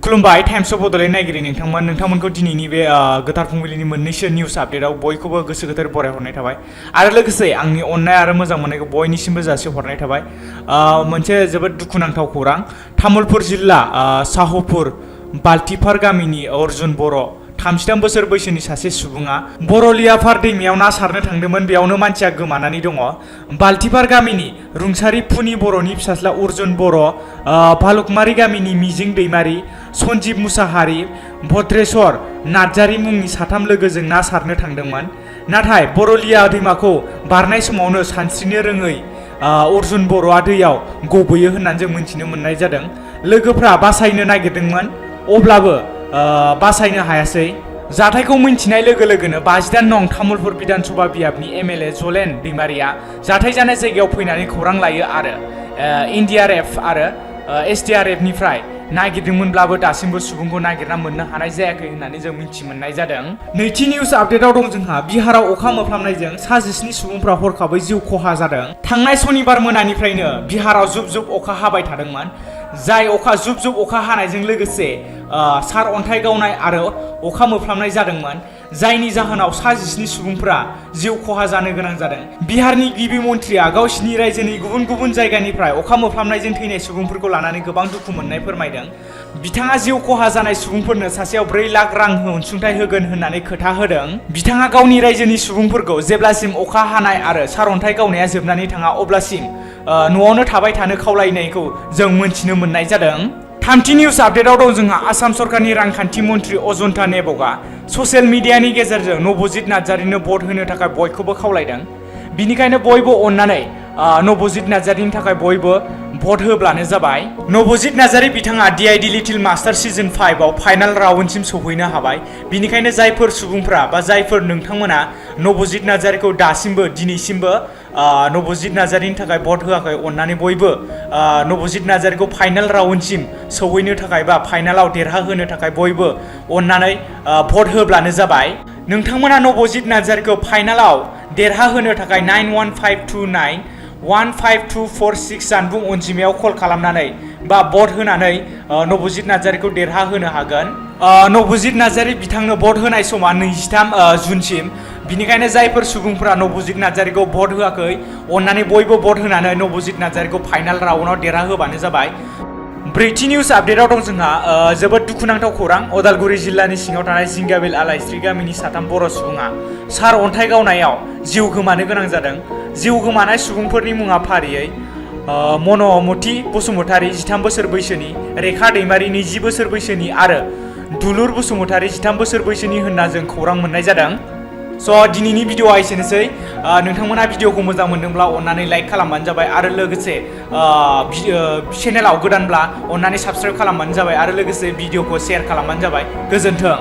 खुलुमबाय times of Bodoland नायगिरि नोंथांमोनखौ दिनैनि बे गोथार फुंबिलिनि मोननैसो निउस आपडेटआव बयखौबो गोसो गोथार बरायहरनाय थाबाय आरो लोगोसे आंनि अननाय आरो मोजां मोननायखौ बयनिसिमबो जासिहरनाय थाबाय। मोनसे जोबोद दुखुनांथाव खौरां, तामुलपुर जिल्ला साहपुर बाल्टिफार गामिनि अर्जुन बर' 33 बोसोर बैसोनि सासे सुबुङा बरलियाफार दैमायाव ना सारनो थांदोंमोन, बेयावनो मानसिया गोमानानै दङ। बाल्टिफार गामिनि रुंसारि फुनि बर'नि फिसाज्ला अर्जुन बर', भालुकमारि गामिनि मिजिं दैमारि, सन्जिब मुसाहारि, भद्रेश्वर नार्जारी मुंनि 3 लोगोजों ना सारनो थांदोंमोन। नाथाय बरलिया दैमाखौ बारनाय समावनो सानस्रिनो रोङै अर्जुन बर'आ दैयाव गबोयो होननानै जों मिथिनो मोननाय जादों। लोगोफ्रा बासायनो नागिरदोंमोन, अब्लाबो बासायनो हायासै। जाथायखौ मिन्थिनाय लोगो लोगोनो 52 नं तामुलपुर बिधानसभा बियाबनि एमएलए जलेन दैमारिया जाथाय जानाय जायगायाव फैनानै खौरां लायो आरो एनडिआरएफ आरो एसडिआरएफनिफ्राय नागिरदोंमोनब्लाबो दासिमबो सुबुंखौ नागिरना मोननो हानाय जायाखै होननानै जों मिथि मोननाय जादों। नैथि निउस आपडेटआव दं जोंहा बिहाराव अखा मोफ्लामनायजों 19 सुबुंफ्रा हरखाबै जिउ खहा जादों। थांनाय सनिबार मोनानिफ्रायनो बिहाराव जुब जुब अखा हाबाय थादोंमोन, जाय जुब जुब अखा हानायजों लोगोसे सार अन्थाइ गावनाय आरो अखा मोफ्लामनाय जादोंमोन, जायनि जाहोनाव 19 सुबुंफोरा जिउ खहा जानो गोनां जादों। बिहारनि गिबि मन्थ्रिया गावसिनि रायजोनि गुबुन गुबुन जायगानिफ्राय अखा मोफ्लामनायजों थैनाय सुबुंफोरखौ लानानै गोबां दुखु मोननाय फोरमायदों। बिथाङा जिउ खहा जानाय सुबुंफोरनो सासेयाव 4 लाख रां अनसुंथाइ होगोन होननानै खोथा होदों। बिथाङा गावनि रायजोनि सुबुंफोरखौ जेब्लासिम अखा हानाय आरो सारअन्थाइ गावनाया जोबनानै थाङा अब्लासिम न'आवनो थाबाय थानो खावलायनायखौ जों मोनथिनो मोननाय जादों। थामथि निउस आपडेटआव दं जोंहा आसाम सरकारनि रांखान्थि मन्थ्रि अजन्ता नेबकआ ससियेल मिडियानि गेजेरजों नबजित नार्जारीनो भट होनो थाखाय बयखौबो खावलायदों। बिनिखायनो बयबो अननानै नबजित नार्जारीनि थाखाय बयबो भट होब्लानो जाबाय। नबजित नार्जारी बिथाङा डिआइडि लिटिल मास्टार सिजन 5 आव फाइनाल राउन्डसिम सौहैनो हाबाय। बिनिखायनो जायफोर सुबुंफ्रा बा जायफोर नोंथांमोना नबजित नार्जारीखौ दासिमबो दिनैसिमबो नबजित नार्जारीनि थाखाय भट होआखै, अननानै बयबो नबजित नार्जारीखौ फाइनाल राउन्डसिम सौहैनो थाखाय बा फाइनालाव देरहाहोनो थाखाय बयबो अननानै भट होब्लानो जाबाय। नोंथांमोना नबजित नार्जारीखौ फाइनालाव देरहाहोनो थाखाय 9152915246 जानबुं अनजिमायाव कल खालामनानै बा भट होनानै नबजित नार्जारीखौ देरहाहोनो हागोन। नबजित नार्जारी बिथांनो भट होनाय समा 23 जुनसिम। बिनिखायनो जायफोर सुबुंफोरा नबजित नार्जारीखौ भट होआखै, अननानै बयबो भट होनानै नबजित नार्जारीखौ फाइनाल राउन्डआव देरहाहोबानो जाबाय। ब्रैथि निउस आपडेटआव दं जोंहा जोबोद दुखुनांथाव खौरां, उदालगुरि जिल्लानि सिङाव थानाय जिंगाबिल आलायस्रि गामिनि 3 बर' सुबुङा सार अन्थाइ गावनायाव जिउ गोमानो गोनां जादों। जिउ गोमानाय सुबुंफोरनि मुङा फारियै मनमति बसुमतारी 13 बोसोर बैसोनि, रेखा दैमारि 20 बोसोर बैसोनि आरो दुलुर बसुमतारी 13 बोसोर बैसोनि होनना जों खौरां मोननाय जादों। दिनैनि भिडिअआ एसेनोसै। नोंथांमोना भिडिअखौ मोजां मोनदोंब्ला अननानै लाइक खालामबानो जाबाय आरो लोगोसे चेनेलाव गोदानब्ला अननानै साबस्क्राइब खालामबानो जाबाय आरो लोगोसे भिडिअखौ शेयार खालामबानो जाबाय। गोजोन्थों।